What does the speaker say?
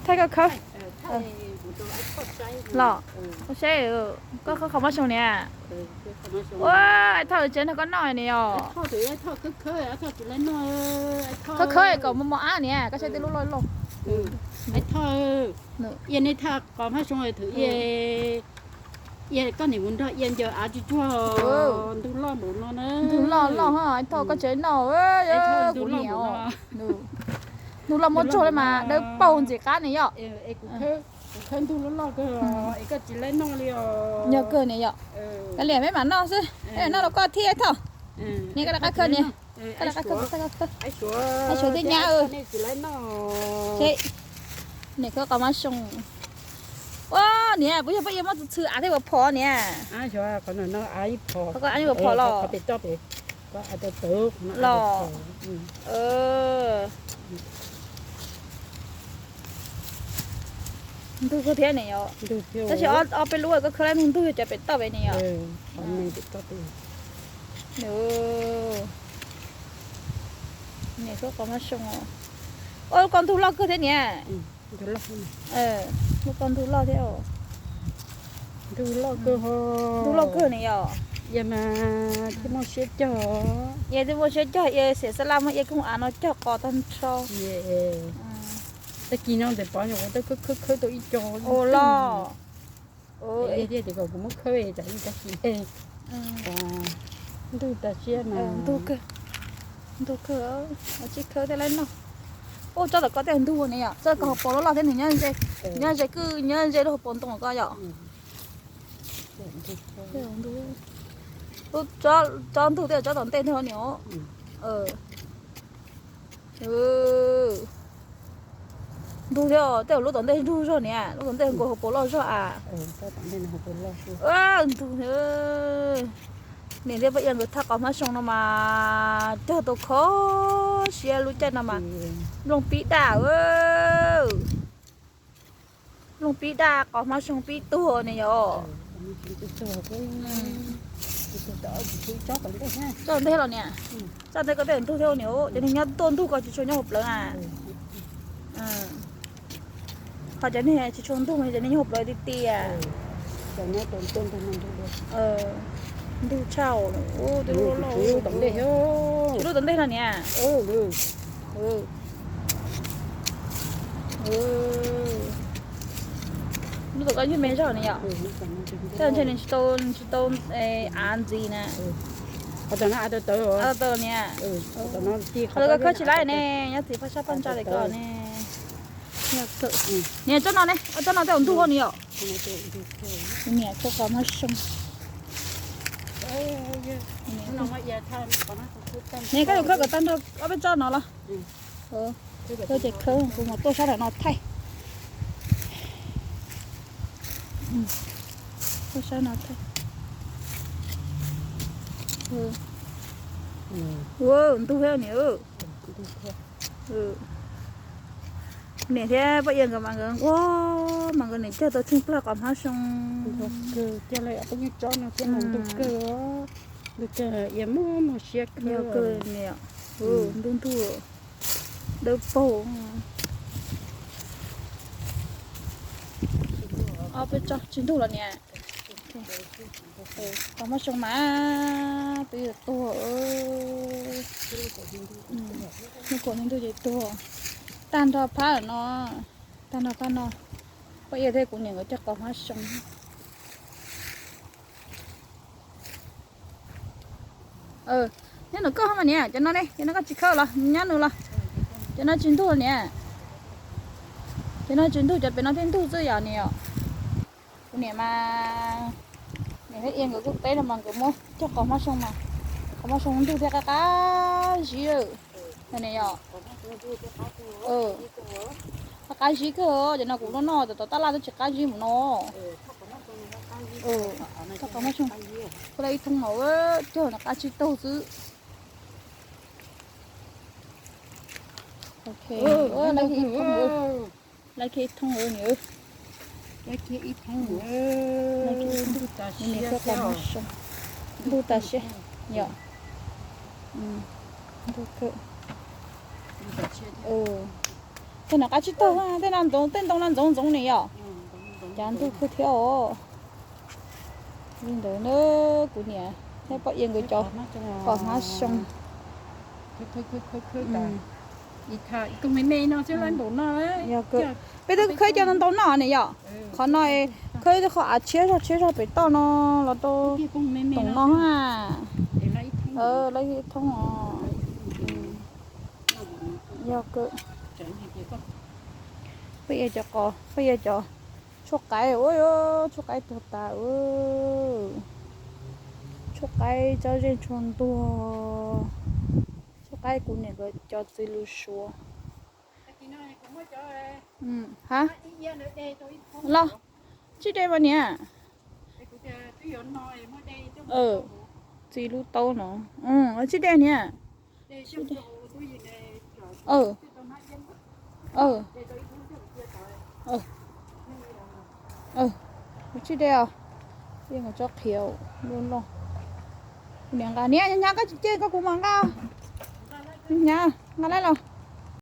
Thaij koj khawb los, koj saib, koj khawb qhov mab xyoo niam. Ua, Aib Thoj tsev nrog koj noj niam yom. Khawb khawb kom mos mos ab niam, koj saib tej lub loj loj. Aib Thoj, ib nej thaij qhov mab xyoo thwm ib, ib koj niam mus nrog ib ncaws av tsuag tsuag, ntug loj npaum no na. Ntug loj loj, Aib Thoj koj tsev noj, kuv niam. Ntug loj muab tsuag li mas dawb paug ntxim qab niam yom. Kuv khawb ntug loj loj kawg, es koj tsis laib noj li os. Yog kawg niam yom. Kav liam peb mam noj xwb, peb mam noj rau koj thiab Aib Thoj. Niam koj rov qab khawb niam, koj rov qab khawb, koj khawb, Aib Suav thiab nyab. Niam khawb qhov mab xyoo. Ua niam, puas yog poj Iab muab txhw txhw av thiab ua phom niam. Qhov av ua phom los. Los. Ntug kawg thiab niam yom. Tab sis ob peb lub koj khawb laib ntug ntug yog cov pem toj pem niam yom. Niam khawb qhov mab xyoo. Ua lub ko ntug loj kawg thiab niam. Lub ko ntug loj thiab. Ntug loj kawg, ntug loj kawg niam yom. Yog mas thiaj muaj siab cog. Yog thiaj muaj siab cog, yog xiam xab laj muab yog kooj av no cog qos tag nrho. Tag kis no ntawm pov nyuam qhuav khawb khawb khawb tau ib co. Ua loj. Tias kom kuv muab khawb tsam ib tag kis ntug tas siab mas. Ntug kawg, ntug kawg, tsib khawb thiaj laib noj. Ua tsob tom ko tej ntug niam yom, tsob ko hauv paus loj loj thiab nws nyob ze, nyob ze kwj nyob ze lub hauv paus ntoo ko yom. Tsob ntug tej tsob tom ntej ntag niam. Ntug thiab, tej lub tom ntej ntug zog niam, lub tom ntej nkaus hauv paus loj zog a. Ntug. Niam thiab poj Iab nkawd thaj qos hmab xyoo no mas cog tau kho siab lub caij no mas. Nplooj pib daj. Nplooj pib daj qos hmab xyoo pib tuag ne yom. Tsob ntej los niam. Tsob ntej ko tej ntug thiab niam, ces nws nyob tuaj ntug ko tsis tshua nyob hauv plawv na. Ho cov niag tsis tshua ntug mas cov niag nyob hauv plawv tiag tiag. Ntug tshaj, lub tom ntej no niam. Lub tom ko ywg me zog ne yom. Tej ntshe nws tsis tau, nws tsis tau av ntxiv na. Av tawv niam. Qhov ko khawb tsis laib ne, nyob txiv phaj sab phaj ntsa li ko ne. Niam tsob no ne, tsob no tej ntug ne yom. Niam khawb qos hmab xyoo. Niam koj yuav khawb kom tag nrho ob peb tsob no los? Khawb ces khawb, kuv mus tuaj sab nram no thaij. Tuaj sab no thaij. Ua ntug thiab niam. Niam thiab poj Iab nkawd mas nkawd nquag mas nkawd niam cog tau tsheej plawg qos hmab xyoo. Ntug kawg, cog lawm peb nyuag tsob no thiab mas ntug kawg, ntug kawg, Iab muaj muag siab kawg. Ntug ntug, dawb paug. Ob peb tsob tsis ntug los niam. Qos hmab xyoo mas twb yuav tuag. Hnub kaum hli ntuj ces tuag. Tag nrho phab no, tag nrho phab no, poj Iab thiab kuv niam nkawd cog qos hmab xyoo. Nyob nws koj mas niam, cov no ne, cov no koj tsis khawb los nyob nws los? Cov no tsis ntug niam. Cov no tsis ntug, cov pem no thiaj ntug xwb yom niam. Kuv niam mas, niam thiab Iab nkawd kuj teb no mas nkawd muab cog qos hmab xyoo mas, qos hmab xyoo ntug thiab qab qab zib. Niam yom, qab qab zib kawg, cov no kuv noj noj tom tab laj twb tsis qab zib mus no. Cog qos hmab xyoo, kuv la ib thoob no, cog no qab tsib taug xwb. Ok, la kiag ib thoob niam. Niam khawb qos hmab xyoo, ntug tas siab yom. Ntug kawg. Tej no qab tsib taug, tej no ntxoov, tej ntoo no ntxoov ntxoov ne yom. Cav ntug kawg thiab os. Li ntawd na, kuv niam thiab Poj Ia nkawd cov qos hmab xyoo. Yog, peb twb khawb cov ntau ntau no ne yom. Qhov no khawb qhov tshiab zog, tshiab zog pem toj no los rau toom no a. Lawv ib thoob os. Yog, Poj Ia cov qos, Poj Ia cov tshuaj qaib, ua tshuaj qaib tuag tas. Tshuaj qaib tsob zej tshua ntuag. Tshuaj qaib kuv niam nkawd cov txiv lws suav. Ha, los, tsib de mas niam. Txiv lub taub no, tsib de niam. Tsib de os. Yeej tso qhiav loj loj. Niam nqa, niam, hnyav hnyav, koj tsis cia koj kuv mam nqa. Hnyav, nqa lawm los.